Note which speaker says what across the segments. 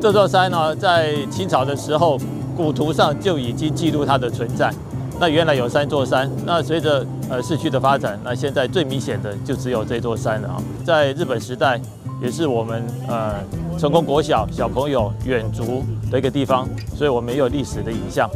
Speaker 1: 這座山呢，在清朝的時候，古圖上就已經記錄它的存在。那原來有三座山，那隨着市區的發展，那現在最明顯的就只有這座山了啊。在日本時代，也是我們成功國小小朋友遠足的一個地方，所以我們也有歷史的影像。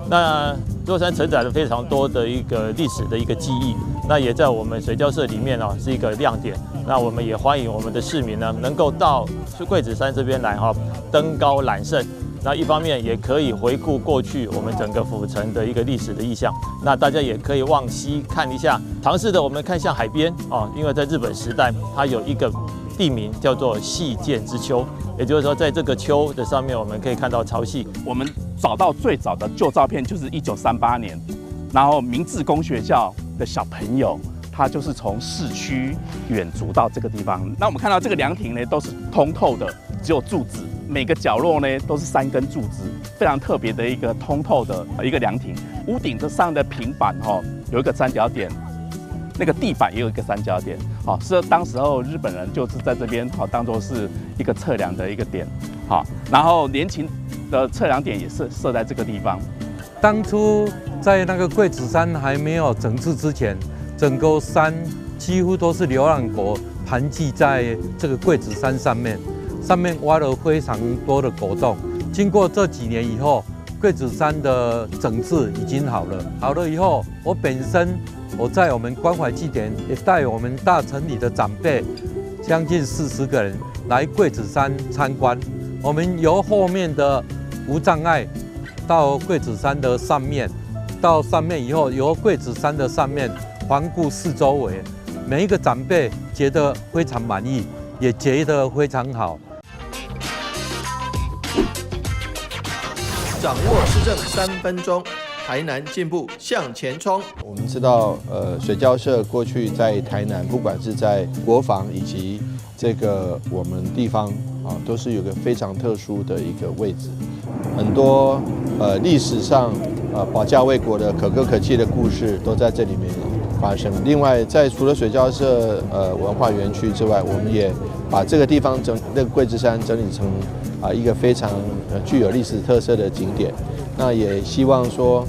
Speaker 1: 那這座山承載了非常多的一個歷史的一個記憶，那也在我們水交社裡面啊是一個亮點。那我們也歡迎我們的市民呢，能夠到桂子山這邊來哈，登高覽勝。那一方面也可以回顧過去我們整個府城的一個歷史的意象。那大家也可以往西看一下，嘗試的我們看向海邊啊，因為在日本時代，它有一個地名叫做夕見之丘，也就是說，在這個丘的上面，我們可以看到潮汐。
Speaker 2: 我們找到最早的舊照片就是1938年，然後明治公學校的小朋友，他就是從市區遠足到這個地方。那我們看到這個涼亭呢，都是通透的，只有柱子，每個角落呢都是三根柱子，非常特別的一個通透的一個涼亭。屋頂的上的平板哈有一個三角點，那個地板也有一個三角點，好，是當時候日本人就是在這邊好當做是一個測量的一個點，好，然後聯勤的測量點也是設在這個地方。
Speaker 3: 當初在那個桂子山還沒有整治之前，整個山幾乎都是流浪狗盤踞在這個桂子山上面，上面挖了非常多的狗洞。經過這幾年以後，桂子山的整治已經好了。好了以後，我本身我在我們關懷祭典也帶我們大城裡的長輩，將近40個人來桂子山參觀。我們由後面的無障礙到桂子山的上面，到上面以後，由桂子山的上面環顧四周圍，每一個長輩覺得非常滿意，也覺得非常好。
Speaker 4: 掌握市政3分鐘，台南進步向前衝。
Speaker 5: 我們知道，水交社過去在台南，不管是在國防以及這個我們地方啊，都是有個非常特殊的一個位置。很多歷史上保家衛國的可歌可泣的故事都在這裡面發生。另外，在除了水交社文化園區之外，我們也把這個地方整那個桂子山整理成一個非常具有歷史特色的景點。那也希望說，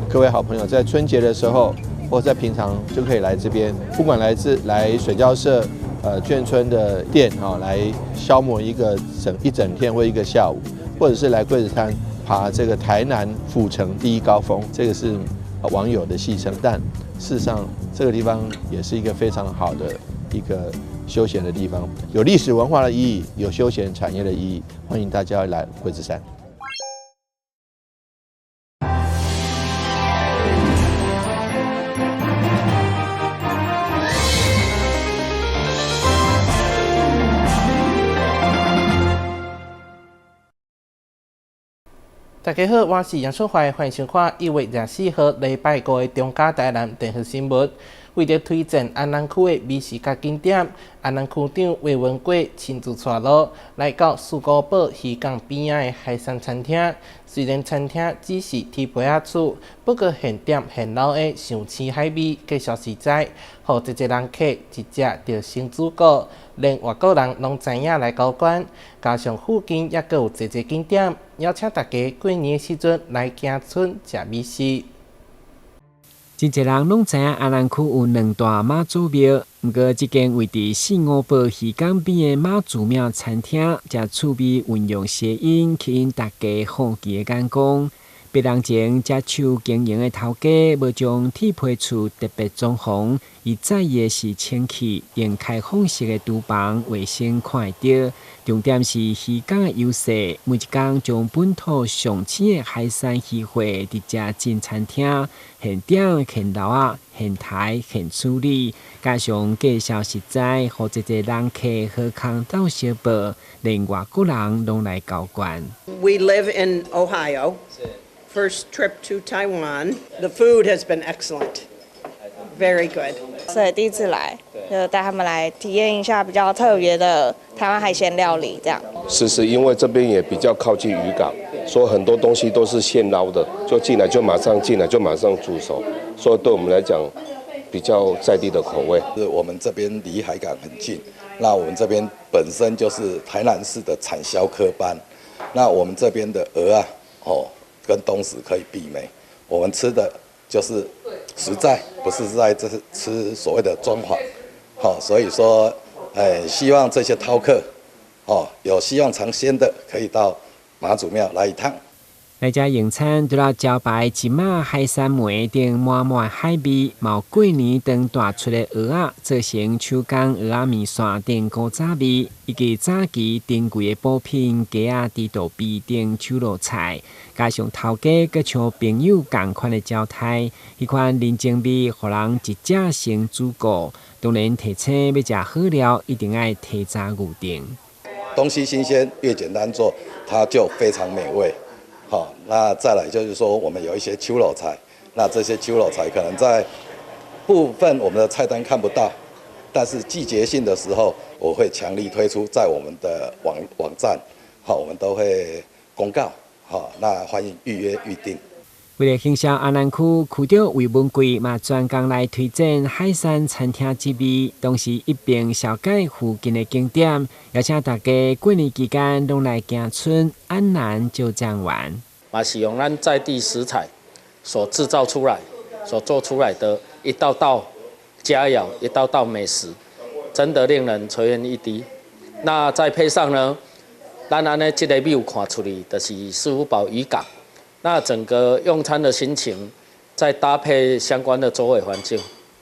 Speaker 5: 各位好朋友在春節的時候，或在平常就可以來這邊，不管來自來水交社眷村的店哈，來消磨一個整一整天或一個下午，或者是來桂子山爬這個台南府城第一高峰，這個是網友的戲稱，但事實上這個地方也是一個非常好的一個休閒的地方，有歷史文化的意義，有休閒產業的意義，歡迎大家來桂子山。
Speaker 6: 大家好，我是楊淑懷，歡迎收看1月24號禮拜五的中嘉台南電視新聞。為著推薦安南區的美食佮景點，安南區長魏文貴親自帶路來到四五堡漁港邊仔的海山餐廳。雖然餐廳只是鐵皮仔厝，不過現點現撈的上鮮海味，介紹實在，予濟濟人客一食就成主顧，連外國人攏知影來交關。加上附近猶閣有濟濟景點，邀請大家過年的時陣來行村食美食。
Speaker 7: 真濟人攏知影安南區有兩大媽祖廟，毋過這間位佇四五堡漁港邊的媽祖廟餐廳，誠趣味運用諧音吸引大家好奇的眼光。別人前這手經營的頭家無將鐵皮厝特別裝潢，伊在意的是清氣，用開放式的廚房衛生看會著。重點是漁港的優勢，每一工將本土上鮮的海產魚貨佇遮進餐廳，現點現撈仔，現刣現處理，加上介紹實在，予濟濟人客好康鬥相報，連外國人攏來交關。
Speaker 8: We live in Ohio. First trip to Taiwan. The food has been excellent. Very good.
Speaker 9: 所以第一次來，就帶他們來體驗一下比較特別的台灣海鮮料理，這樣。
Speaker 10: 是是，因為這邊也比較靠近漁港，所以很多東西都是現撈的，就進來就馬上進來就馬上煮熟，所以對我們來講比較在地的口味。
Speaker 11: 是我們這邊離海港很近，那我們這邊本身就是台南市的產銷科班，那我們這邊的蚵仔，哦，跟東石可以媲美。我們吃的就是實在，不是在這是吃所謂的裝潢。好，所以說，希望這些饕客，哦，有希望嘗鮮的，可以到媽祖廟來一趟。
Speaker 7: 來遮用餐，除了招牌一馬海產糜等滿滿海味，嘛有過年當大出的蚵仔，做成手工蚵仔麵線等古早味，以及早期珍貴的補品雞仔、豬肚皮等手路菜，加上頭家閣像朋友仝款的招待，彼款人情味，予人一食成主顧。當然提醒欲食好料，一定愛提早預訂。
Speaker 11: 東西新鮮，越簡單做，它就非常美味。好，那再來就是說，我們有一些手路菜，那這些手路菜可能在部分我們的菜單看不到，但是季節性的時候，我會強力推出在我們的網站，好，我們都會公告，好，那歡迎預約預訂。
Speaker 7: 為了行銷安南區，區長魏文貴嘛專工來推薦海山餐廳這味，同時一併紹介附近的景點，邀請大家過年期間攏來行春安南就這樣玩。
Speaker 12: 嘛是用咱在地食材所製造出來、所做出來的一道道佳肴、一道道美食，真的令人垂涎欲滴。那再配上呢，咱按呢這个 view 看出去，就是市府堡漁港。那整個用餐的心情，再搭配相關的周圍環境，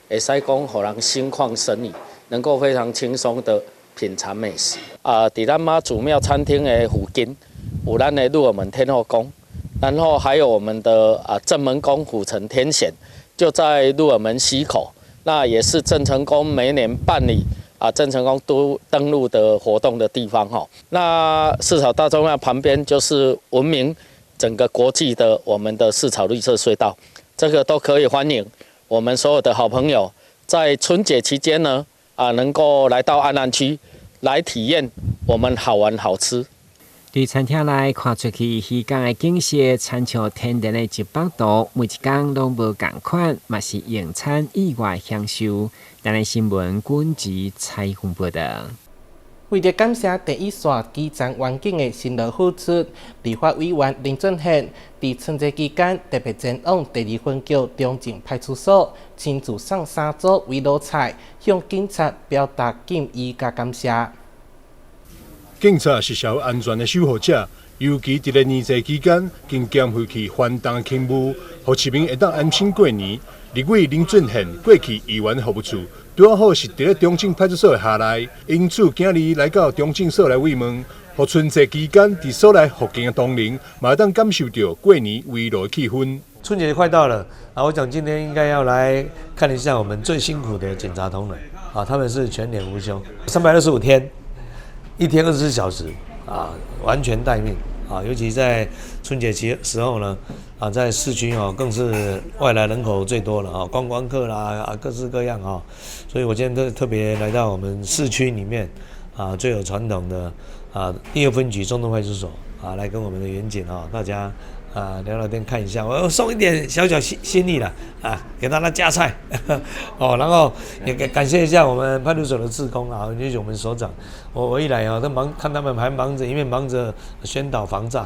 Speaker 12: 會使講予人心曠神怡，能夠非常輕鬆的品嘗美食。啊，佇咱媽祖廟餐廳的附近，有咱的鹿耳門天後宮，然後還有我們的鄭門宮府城天險，就在鹿耳門溪口，那也是鄭成功每年辦理鄭成功都登陸的活動的地方哈。那四草大眾廟旁邊就是聞名整個國際的我們的四草綠色隧道，這個都可以歡迎我們所有的好朋友在春節期間呢，能夠來到安南區來體驗我們好玩好吃。
Speaker 7: 佇餐廳內看出去漁港的景色，親像天然的一幅圖，每一工攏無仝款，嘛是用餐意外享受。台南新聞軍籍採訪報道。
Speaker 6: 為著感謝第一線基層員警的辛勞付出，立法委員林俊憲佇春節期間特別前往第二分局中正派出所，親自送三組圍爐菜，向警察表達敬意佮感謝。
Speaker 13: 警察是社會安全的守護者，尤其佇咧年節期間，更肩負起繁重的勤務，予市民會當安心過年。立委林俊憲過去議員服務處，拄好是佇咧中正派出所的轄內，因此今日來到中正所來慰問，予春節期間佇所內附近的同仁，嘛會當感受著過年圍爐的氣氛。
Speaker 14: 春節快到了啊，我想今天應該要來看一下我們最辛苦的警察同仁啊，他們是全年無休，365天，一天24小時啊，完全待命啊，尤其在春節期時候呢，啊，在市區哦，更是外來人口最多了啊，觀光客啦啊，各式各樣啊，所以我今天特別來到我們市區裡面啊，最有傳統的啊第二分局中正派出所啊，來跟我們的員警啊，大家啊聊聊天，看一下，我送一點小小心意啦，啊，給大家加菜哦，然後也感謝一下我們派出所的志工啊，尤其我們所長，我一來啊，都忙，看他們還忙著，因為忙着宣導防詐，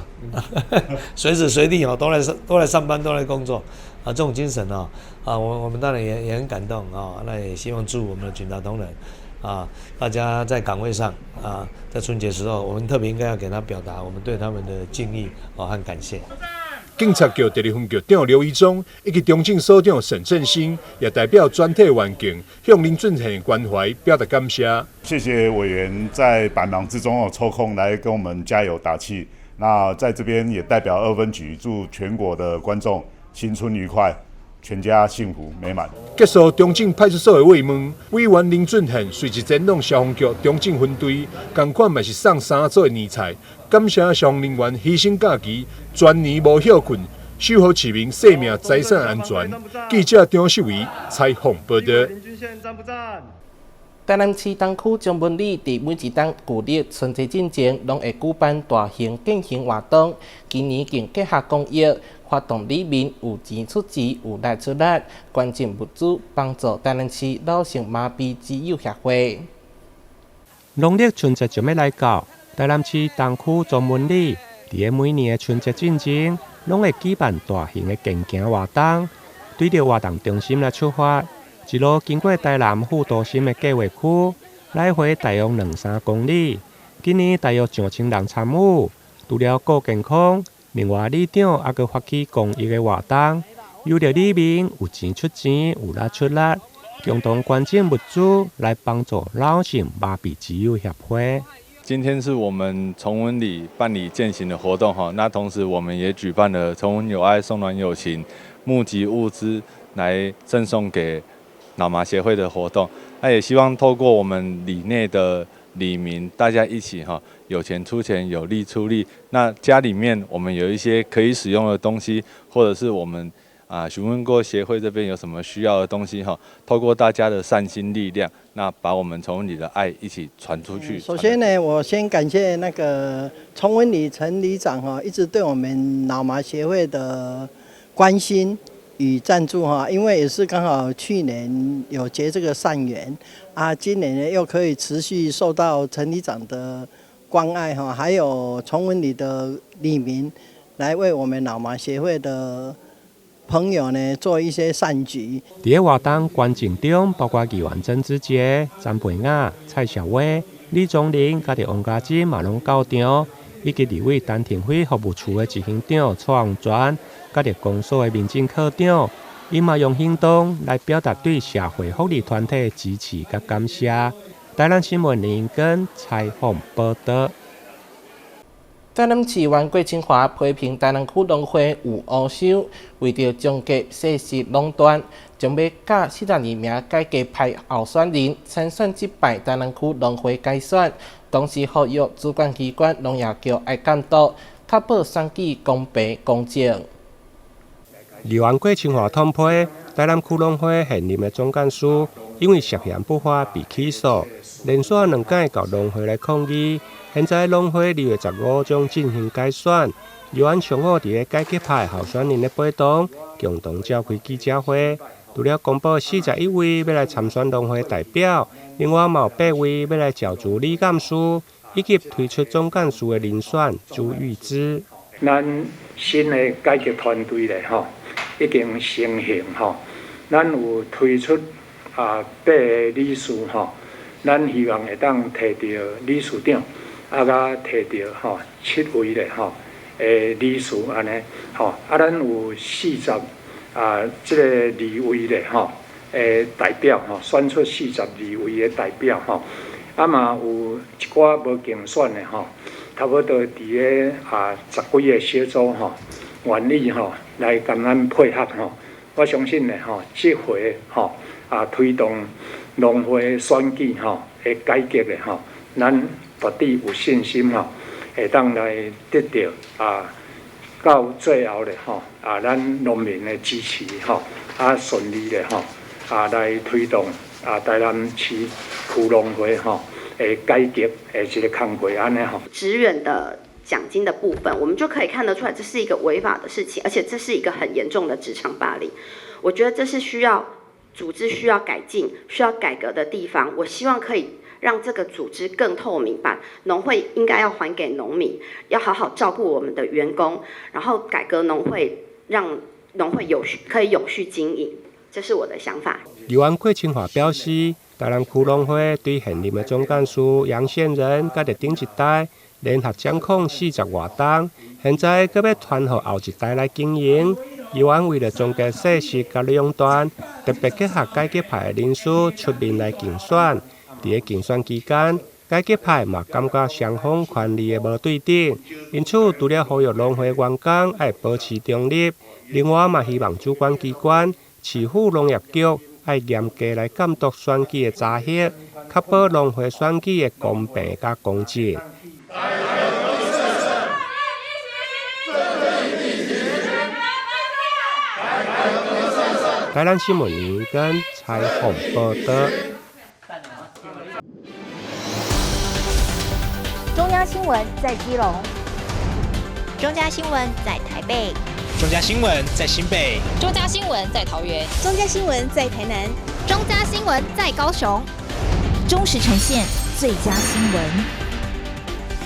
Speaker 14: 隨時隨地哦都來上班，都來工作啊，這種精神啊，啊，我們當然也很感動啊，那也希望祝我們的警察同仁啊，大家在崗位上啊，在春節時候，我們特別應該要給他表達我們對他們的敬意啊和感謝。
Speaker 13: 警察局第二分局長劉怡忠以及中正所長沈振興也代表全體員警向林俊憲關懷表達感謝。
Speaker 15: 謝謝委員在百忙之中哦抽空來跟我們加油打氣。那在這邊也代表二分局祝全國的觀眾新春愉快，全家幸福美滿。
Speaker 13: 結束中正派出所的慰問，委員林俊憲隨即前往消防局中正分隊，仝款嘛是送三組的年菜，感謝消防人員犧牲假期，全年無歇睏，守護市民生命財產安全。記者張秀維採訪報道。
Speaker 6: 台南市東區中文里佇每一冬舊曆春節進前，攏會舉辦大型健行活動。今年更結合公益，發動里民有錢出錢，有力出力，捐贈物資幫助台南市腦性麻痹之友協會。
Speaker 16: 農曆春節就欲來到，台南市東區中文里佇咧每年的春節進前，攏會舉辦大型的健行活動，對著活動中心來出發，一路經過台南副都心的計畫區，來回大約兩三公里。今年大約上千人參與，除了顧健康，另外里長猶閣發起公益的活動，由著里民有錢出錢，有力出力，共同捐贈物資來幫助腦性麻痹之友協會。
Speaker 17: 今天是我們崇文里辦理健行的活動哈，那同時我們也舉辦了崇文有愛送暖友情，募集物資來贈送給腦麻協會的活動。那也希望透過我們里內的里民，大家一起哈，有錢出錢，有力出力。那家裡面我們有一些可以使用的東西，或者是我們詢問過協會這邊有什麼需要的東西哈，透過大家的善心力量，那把我們崇文里的愛一起傳出去。
Speaker 18: 首先呢，我先感謝那個崇文里陳里長哈，一直對我們腦麻協會的關心與贊助哈，因為也是剛好去年有結這個善緣啊，今年呢又可以持續受到陳里長的關愛哈，還有崇文里的里民來為我們腦麻協會的朋友呢做一些善舉。
Speaker 16: 佇咧活動觀眾中，包括議員曾志傑、詹培雅、蔡小威、李宗霖，佮著王家珍嘛攏到場，以及立委陳亭妃服務處的執行長蔡洪泉，佮著公所的民政科長，𪜶嘛用行動來表達對社會福利團體的支持佮感謝。台南新聞林根採訪報道。
Speaker 6: 台南市議員郭清華批評台南區農會有烏收，為著終結世襲壟斷，將欲佮42名改革派候選人參選這擺台南區農會改選，同時呼籲主管機關農業局愛監督，確保選舉公平公正。
Speaker 16: 議員郭清華痛批台南區農會現任的總幹事因為涉嫌不法被起訴，連續兩擺到農會來抗議。現在農會2月15將進行改選，議員上午佇咧改革派候選人的陪同，共同召開記者會，除了公布41位欲來參選農會代表，另外嘛有8位欲來角逐理監事，以及推出總幹事的人選朱玉芝。
Speaker 19: 咱新的改革團隊咧，吼，已經成型吼，咱有推出8個理事吼，咱希望會當提著理事長。佮提著吼7位咧吼的理事按呢吼，咱有40這個2位咧吼的代表吼，選出42位的代表吼，嘛有一寡無競選的吼，差不多佇咧10幾個小組吼，願意吼來共咱配合吼，我相信咧吼，這回吼推動農會選舉吼的改革的吼，咱絕對有信心吼，會當來得著到最後咧吼咱農民的支持吼，順利咧吼來推動台南市區農會吼的改革的一個工課按呢吼。
Speaker 20: 職員的獎金的部分，我們就可以看得出來，這是一個違法的事情，而且這是一個很嚴重的職場霸凌。我覺得這是需要組織需要改進、需要改革的地方。我希望可以讓這個組織更透明，把農會應該要還給農民，要好好照顧我們的員工，然後改革農會，讓農會有序可以永續經營，這是我的想法。
Speaker 16: 議員郭清華表示，台南區農會對現任的總幹事楊憲仁佮著頂一代聯合掌控40外冬，現在閣欲傳予後一代來經營。議員為了終結世襲佮壟斷，特別結合改革派的人士出面來競選。佇咧競選期間，改革派嘛感覺雙方權力的無對等，因此除了呼籲農會員工愛保持中立，另外嘛希望主管機關市府農業局愛嚴格來監督選舉的查核，確保農會選舉的公平佮公正。台南新聞林根採訪報道。
Speaker 21: 中央新聞在基隆，
Speaker 22: 中嘉新聞在台北，
Speaker 23: 中嘉新聞在新北，
Speaker 24: 中嘉新聞在桃園，
Speaker 25: 中嘉新聞在台南，
Speaker 24: 中嘉新聞在高雄。
Speaker 21: 忠實呈現最佳新聞，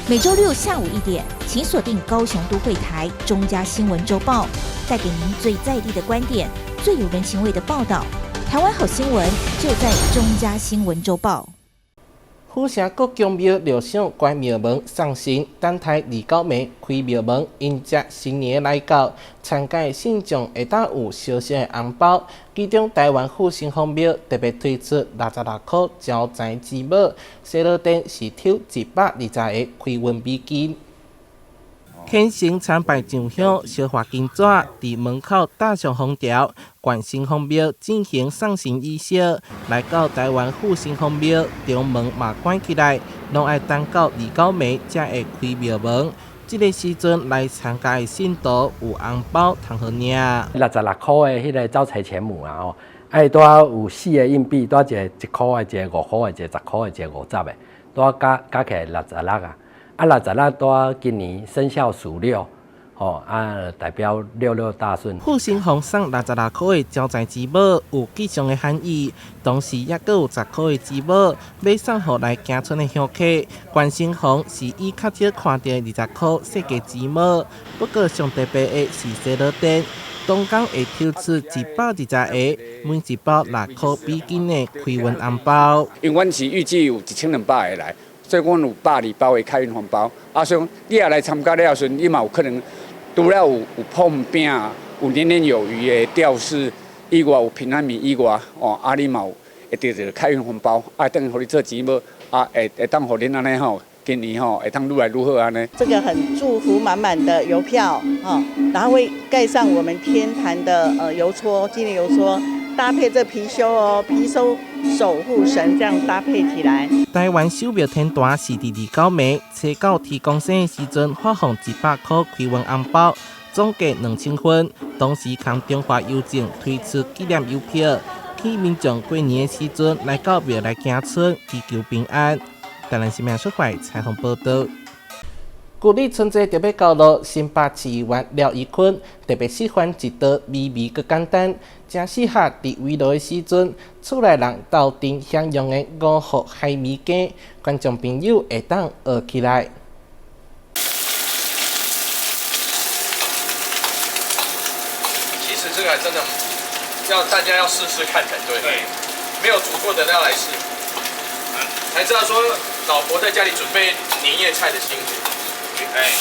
Speaker 21: 每週六下午1點，請鎖定高雄都會台中嘉新聞週報，帶給您最在地的觀點，最有人情味的報道。台灣好新聞就在中嘉新聞週報。
Speaker 6: 府城國公廟庙想關廟門送神，等待29暝開廟門迎接新年來到。參加的信眾會當有小小的紅包，其中台灣復興方廟特別推出66箍招財之寶，西螺殿是抽120個開運美金。虔誠參拜上香，燒化金紙，佇門口搭上封條，關城隍廟進行送神儀式。來到台灣復興方廟，中門嘛關起來，攏愛等到29暝才會開廟門。這個時陣來參加的信徒有紅包通好領。
Speaker 1: 66箍的彼個招財錢母啊吼，啊，拄仔有四個硬幣，拄仔一個1箍的，一個5箍的，一個10箍的，一個50的，拄仔加加起來66啊。啊，66拄仔今年生肖屬六，吼啊，代表六六大順。
Speaker 6: 復興方送66箍的招財之寶有吉祥的含義，同時猶閣有10箍的之寶欲送予來行春的鄉客。關城方是以較少看著的20箍設計之寶，不過上特別的是西螺殿，當工會抽出120個，每一包6箍美金的開運紅包。
Speaker 2: 因為阮是預計有1200個來。所以阮有120包的開運紅包，啊，所以你也來參加了時，你嘛有可能除了有膨餅、有年年有餘的吊飾以外，有平安暝以外，哦，啊，你嘛有會得著開運紅包，啊，等於予你做錢寶，啊，會當予恁按呢吼，今年吼會當愈來愈好按呢。
Speaker 3: 這個很祝福滿滿的郵票，哈，然後會蓋上我們天壇的郵戳，紀念郵戳。搭配這貔貅哦，貔貅守護神這樣搭配起來。
Speaker 6: 台灣守廟天壇是佇29暝初九天公生的時陣發放100箍開運紅包，總計2000份。同時，空中華郵政推出紀念郵票，去民眾過年的時陣來到廟來行春，祈求平安。台南新聞出發採訪報道。舊曆春節就欲到囉，新北市議員廖益坤特別示範一道美味閣簡單、誠適合佇圍爐的時陣，厝內人鬥陣享用的五福海味羹，觀眾朋友會當學起來。
Speaker 4: 其實這個還真的要大家要試試看才對，對，沒有煮過的要來試，才知道說老婆在家裡準備年夜菜的辛苦。哎，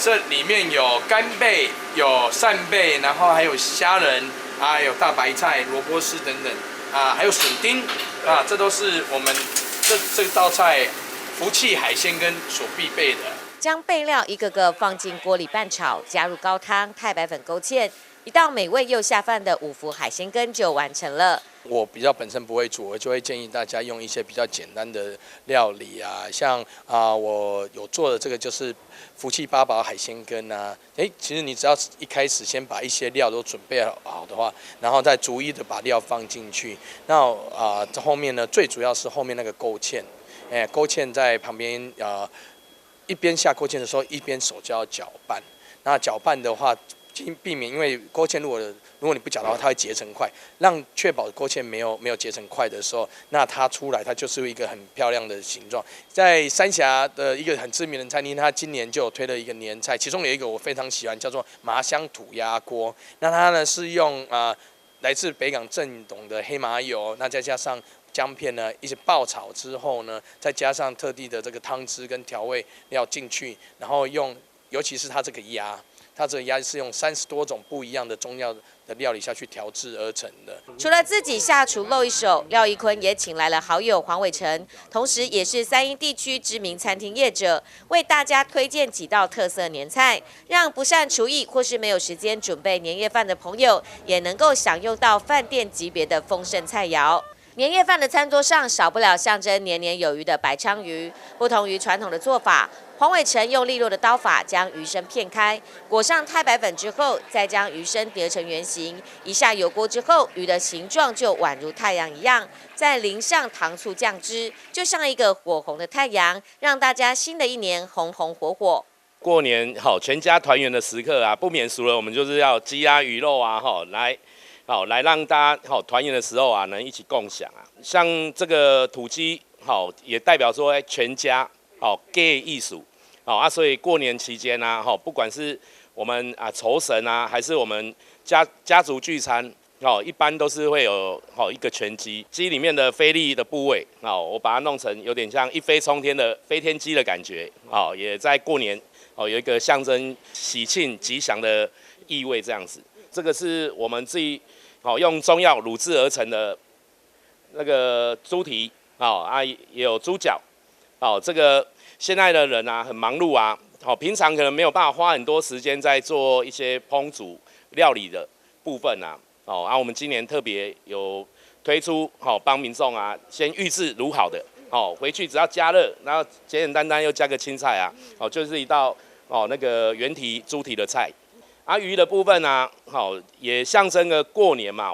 Speaker 4: 這裡面有干貝、有扇貝，然後還有蝦仁，啊，有大白菜、蘿蔔絲等等，啊，還有筍丁，啊，這都是我們這道菜福氣海鮮羹所必備的。
Speaker 25: 將備料一個個放進鍋裡拌炒，加入高湯、太白粉勾芡，一道美味又下飯的五福海鮮羹就完成了。
Speaker 4: 我比較本身不會煮，我就會建議大家用一些比較簡單的料理啊，像啊，我有做的這個就是福氣八寶海鮮羹啊。其實你只要一開始先把一些料都準備好的話，然後再逐一的把料放進去。那啊，這後面呢，最主要是後面那個勾芡，勾芡在旁邊啊，一邊下勾芡的時候，一邊手就要攪拌。那攪拌的話，避免因為勾芡如果你不攪的話，它會結成塊。讓確保勾芡沒有結成塊的時候，那它出來它就是一個很漂亮的形狀。在三峽的一個很知名的餐廳，它今年就有推了一個年菜，其中有一個我非常喜歡，叫做麻香土鴨鍋。那它呢是用來自北港正統的黑麻油，那再加上薑片呢一起爆炒之後呢，再加上特地的這個湯汁跟調味料進去，然後用尤其是它這個鴨。它這個鴨是用30多種不一樣的中藥的料理下去調製而成的。
Speaker 25: 除了自己下廚露一手，廖益坤也請來了好友黃偉成，同時也是三鶯地區知名餐廳業者，為大家推薦幾道特色年菜，讓不善廚藝或是沒有時間準備年夜飯的朋友，也能夠享用到飯店級別的豐盛菜餚。年夜飯的餐桌上少不了象徵年年有餘的白鯧魚。不同於傳統的做法，黃偉成用利落的刀法將魚身片開，裹上太白粉之後，再將魚身疊成圓形。一下油鍋之後，魚的形狀就宛如太陽一樣。再淋上糖醋醬汁，就像一個火紅的太陽，讓大家新的一年紅紅火火。
Speaker 26: 過年好，全家團圓的時刻啊，不免俗了，我們就是要雞鴨魚肉啊，哈，來。
Speaker 5: 好來讓大家好團圓的時候啊，能一起共享啊。像這個土雞，好也代表說全家好家意思，好啊，所以過年期間呢，好不管是我們啊酬神啊，還是我們家族聚餐，哦，一般都是會有好一個全雞，雞裡面的菲力的部位，哦，我把它弄成有點像一飛沖天的飛天雞的感覺，哦，也在過年哦有一個象徵喜慶吉祥的意味這樣子。這個是我們自己哦用中藥滷製而成的那個豬蹄，哦啊也有豬腳，哦這個現在的人啊很忙碌啊，好平常可能沒有辦法花很多時間在做一些烹煮料理的部分啊。哦，啊，我們今年特別有推出，好幫民眾啊，先預製滷好的，哦，回去只要加熱，然後簡簡單單又加個青菜啊，哦，就是一道哦那個原蹄豬蹄的菜。啊，魚的部分呢，好也象徵個過年嘛，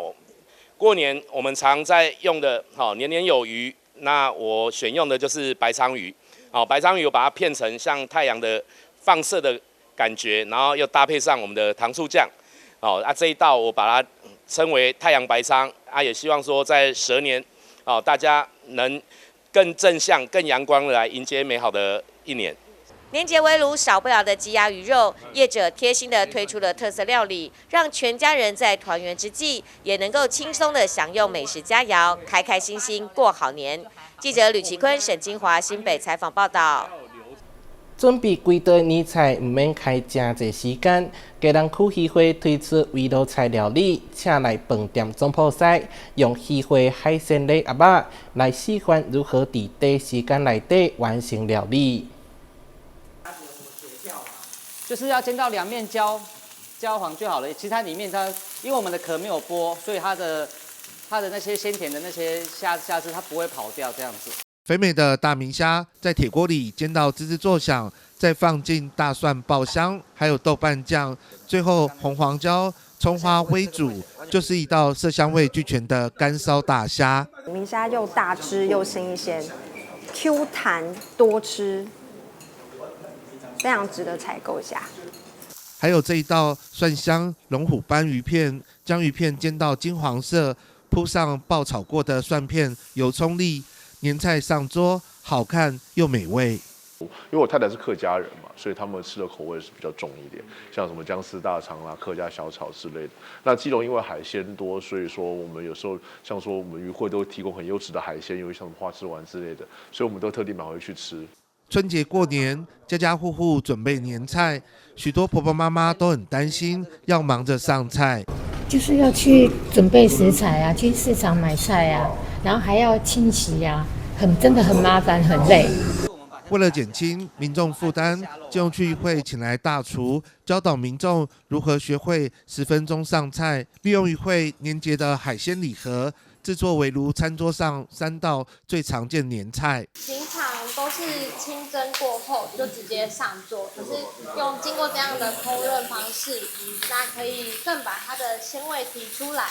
Speaker 5: 過年我們常在用的，好年年有餘，那我選用的就是白鯧魚，好白鯧魚我把它片成像太陽的放射的感覺，然後又搭配上我們的糖醋醬，哦啊這一道我把它稱為太陽白鯧啊，也希望說在蛇年，哦，大家能更正向、更陽光的來迎接美好的一年。
Speaker 25: 年節圍爐少不了的雞鴨魚肉，業者貼心的推出了特色料理，讓全家人在團圓之際也能夠輕鬆的享用美食佳肴，開開心心過好年。記者呂奇坤、沈金華新北採訪報道。
Speaker 6: 準備幾道年菜，毋免開誠濟時間。基隆區漁會推出圍爐菜料理，請來飯店總鋪師用漁會海鮮禮盒仔來示範如何佇短時間內底完成料理。
Speaker 8: 就是要煎到兩面焦焦黃就好了。其實它裡面它，因為我們的殼沒有剝，所以它的那些鮮甜的那些蝦汁它不會跑掉這樣子。
Speaker 9: 肥美的大明蝦在鐵鍋裡煎到滋滋作響，再放進大蒜爆香，還有豆瓣醬，最後紅黃椒、蔥花煨煮，就是一道色香味俱全的乾燒大蝦。
Speaker 10: 明蝦又大隻又新鮮，Q 彈多汁，非常值得採購一下。
Speaker 9: 還有這一道蒜香龍虎斑魚片，將魚片煎到金黃色，鋪上爆炒過的蒜片、油蔥粒。年菜上桌，好看又美味。
Speaker 11: 因為我太太是客家人嘛，所以他們吃的口味是比較重一點，像什麼薑絲大腸啦、客家小炒之類的。那基隆因為海鮮多，所以說我們有時候像說我們漁會都提供很優質的海鮮，因為像什麼花枝丸之類的，所以我們都特地買回去吃。
Speaker 9: 春節過年，家家戶戶準備年菜，許多婆婆媽媽都很擔心，要忙着上菜，
Speaker 26: 就是要去準備食材啊，去市場買菜啊。然後還要清洗呀，真的很麻煩，很累。
Speaker 9: 為了減輕民眾負擔，基隆區漁會請來大廚教導民眾如何學會10分鐘上菜，利用漁會年節的海鮮禮盒製作圍爐餐桌上三道最常見年菜。
Speaker 27: 平常都是清蒸過後就直接上桌，可是用經過這樣的烹飪方式，那可以更把它的鮮味提出來。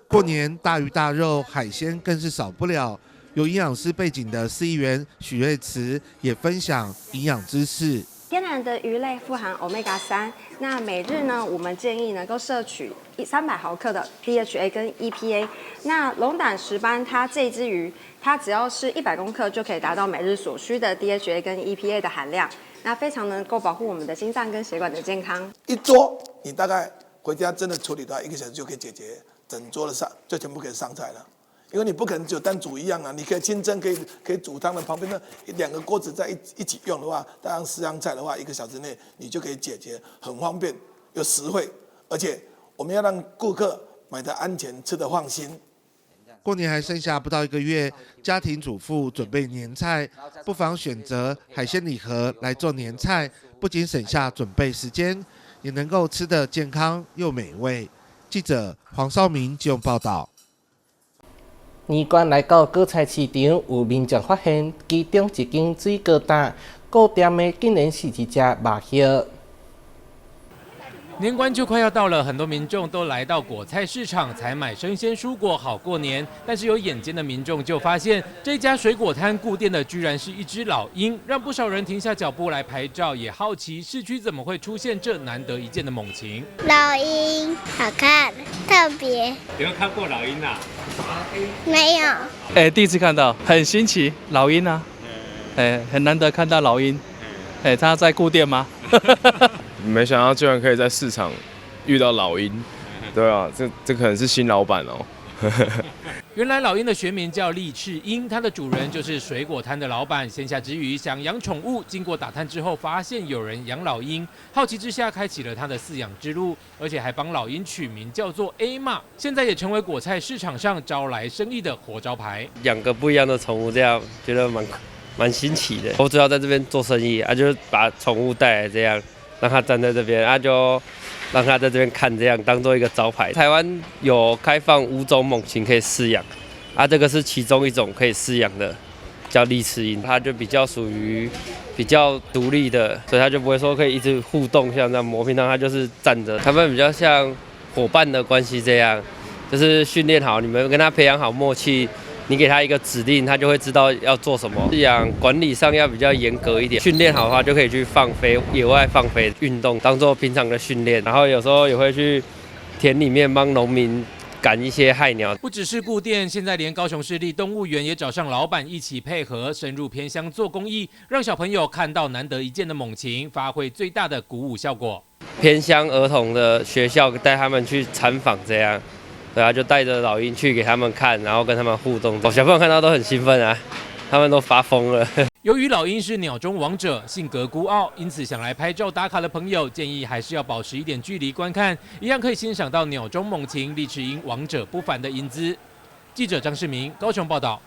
Speaker 9: 過年大魚大肉，海鮮更是少不了。有營養師背景的市議員許瑞慈也分享營養知識。
Speaker 10: 天然的魚類富含歐米伽3，那每日呢，我們建議能夠攝取300毫克的 DHA 跟 EPA。那龍膽石斑它這隻魚，它只要是100公克就可以達到每日所需的 DHA 跟 EPA 的含量，那非常能夠保護我們的心臟跟血管的健康。
Speaker 28: 一桌你大概回家真的處理到1個小時就可以解決。整桌的上就全部可以上菜了，因為你不可能只有單煮一樣啊，你可以清蒸，可以煮湯的，旁邊那兩個鍋子在一起用的話，當四樣菜的話，1個小時內你就可以解決，很方便又實惠，而且我們要讓顧客買得安全，吃得放心。
Speaker 9: 過年還剩下不到一個月，家庭主婦準備年菜，不妨選擇海鮮禮盒來做年菜，不僅省下準備時間，也能夠吃得健康又美味。記者黃少明基隆報道。
Speaker 6: 年關來到果菜市場，有民眾發現其中一間水果擔顧店的竟然是一隻肉葉。
Speaker 7: 年关就快要到了，很多民众都来到果菜市场采买生鲜蔬果，好过年。但是有眼尖的民众就发现，这家水果摊顾店的居然是一只老鹰，让不少人停下脚步来拍照，也好奇市区怎么会出现这难得一见的猛禽。
Speaker 12: 老鹰好看，特别。
Speaker 13: 有没有看过老鹰啊？
Speaker 12: 没有。
Speaker 14: 哎，第一次看到，很新奇，老鹰啊，哎，很难得看到老鹰。哎，他在顾店吗？
Speaker 15: 没想到居然可以在市场遇到老鹰，对啊，这可能是新老板哦。
Speaker 7: 原来老鹰的学名叫利翅鹰，它的主人就是水果摊的老板。闲暇之余想养宠物，经过打探之后发现有人养老鹰，好奇之下开启了他的饲养之路，而且还帮老鹰取名叫做 A 玛，现在也成为果菜市场上招来生意的活招牌。
Speaker 17: 养个不一样的宠物，这样觉得蛮新奇的。我主要在这边做生意啊，就是把宠物带来这样。让他站在这边，啊，就让他在这边看，这样当做一个招牌。台湾有开放5种猛禽可以饲养，啊，这个是其中一种可以饲养的，叫利翅鹰，它就比较属于比较独立的，所以它就不会说可以一直互动，像这样磨平常它就是站着，它们比较像伙伴的关系这样，就是训练好，你们跟他培养好默契。你给他一个指令，他就会知道要做什么。饲养管理上要比较严格一点，训练好的话就可以去放飞，野外放飞运动，当做平常的训练。然后有时候也会去田里面帮农民赶一些害鸟。
Speaker 7: 不只是顾店，现在连高雄市立动物园也找上老板一起配合，深入偏乡做公益，让小朋友看到难得一见的猛禽，发挥最大的鼓舞效果。
Speaker 17: 偏乡儿童的学校带他们去参访，这样。对啊，就带着老鹰去给他们看，然后跟他们互动，小朋友看到都很兴奋啊，他们都发疯了。
Speaker 7: 由于老鹰是鸟中王者，性格孤傲，因此想来拍照打卡的朋友，建议还是要保持一点距离观看，一样可以欣赏到鸟中猛禽利翅鹰王者不凡的英姿。记者张世明高雄报道。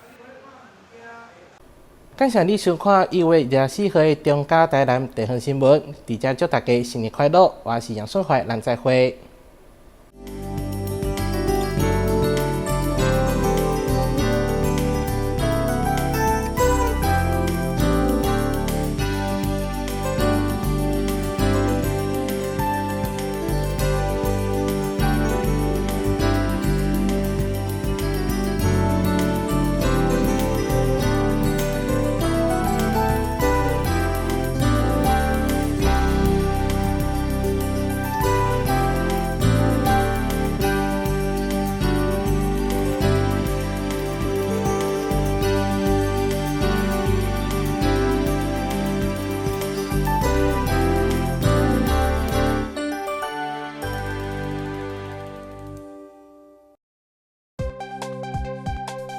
Speaker 6: 感谢你收看1月24号的中嘉台南地方新闻，伫遮祝大家新年快乐，我是杨顺怀，咱再会。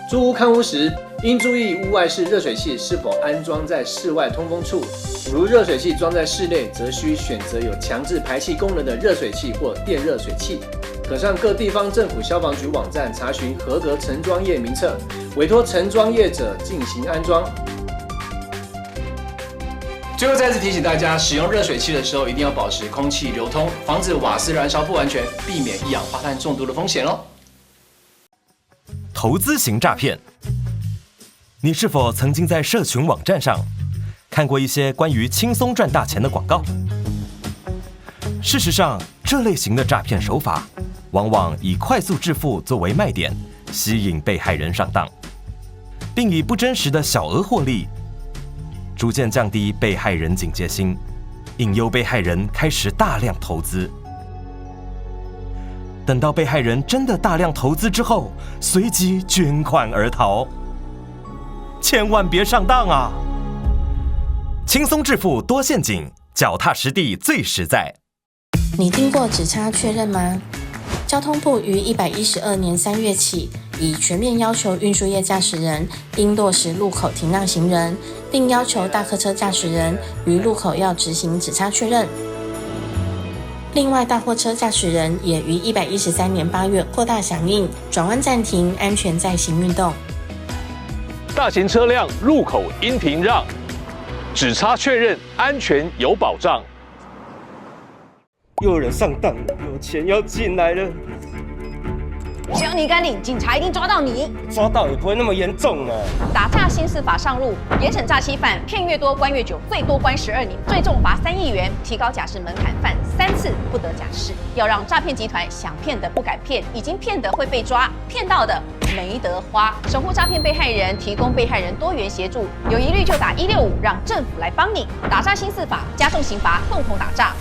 Speaker 4: 租屋看屋时，应注意屋外式热水器是否安装在室外通风处。如热水器装在室内，则需选择有强制排气功能的热水器或电热水器。可上各地方政府消防局网站查询合格承装业名册，委托承装业者进行安装。
Speaker 18: 最后再次提醒大家，使用热水器的时候一定要保持空气流通，防止瓦斯燃烧不完全，避免一氧化碳中毒的风险哦。
Speaker 19: 投资型诈骗，你是否曾经在社群网站上看过一些关于轻松赚大钱的广告？事实上，这类型的诈骗手法往往以快速致富作为卖点，吸引被害人上当，并以不真实的小额获利，逐渐降低被害人警戒心，引诱被害人开始大量投资。等到被害人真的大量投资之后，随即卷款而逃。千万别上当啊！轻松致富多陷阱，脚踏实地最实在。
Speaker 29: 你听过指差确认吗？交通部于112年3月起，已全面要求运输业驾驶人应落实路口停让行人，并要求大客车驾驶人于路口要执行指差确认。另外，大货车驾驶人也于113年8月扩大响应，转弯暂停，安全再行运动。
Speaker 30: 大型车辆路口应停让，指差确认，安全有保障。
Speaker 17: 又有人上当了，有钱要进来了。
Speaker 1: 只要你敢領，警察一定抓到你。
Speaker 2: 抓到也不會那麼嚴重啊。
Speaker 1: 打詐新司法上路，嚴懲詐欺犯，騙越多關越久，最多關12年，最重罰3億元，提高假釋門檻，犯三次不得假釋。要讓詐騙集團想騙的不敢騙，已經騙的會被抓，騙到的沒得花。守護詐騙被害人，提供被害人多元協助，有疑慮就打165，讓政府來幫你。打詐新司法，加重刑罰，共同打詐。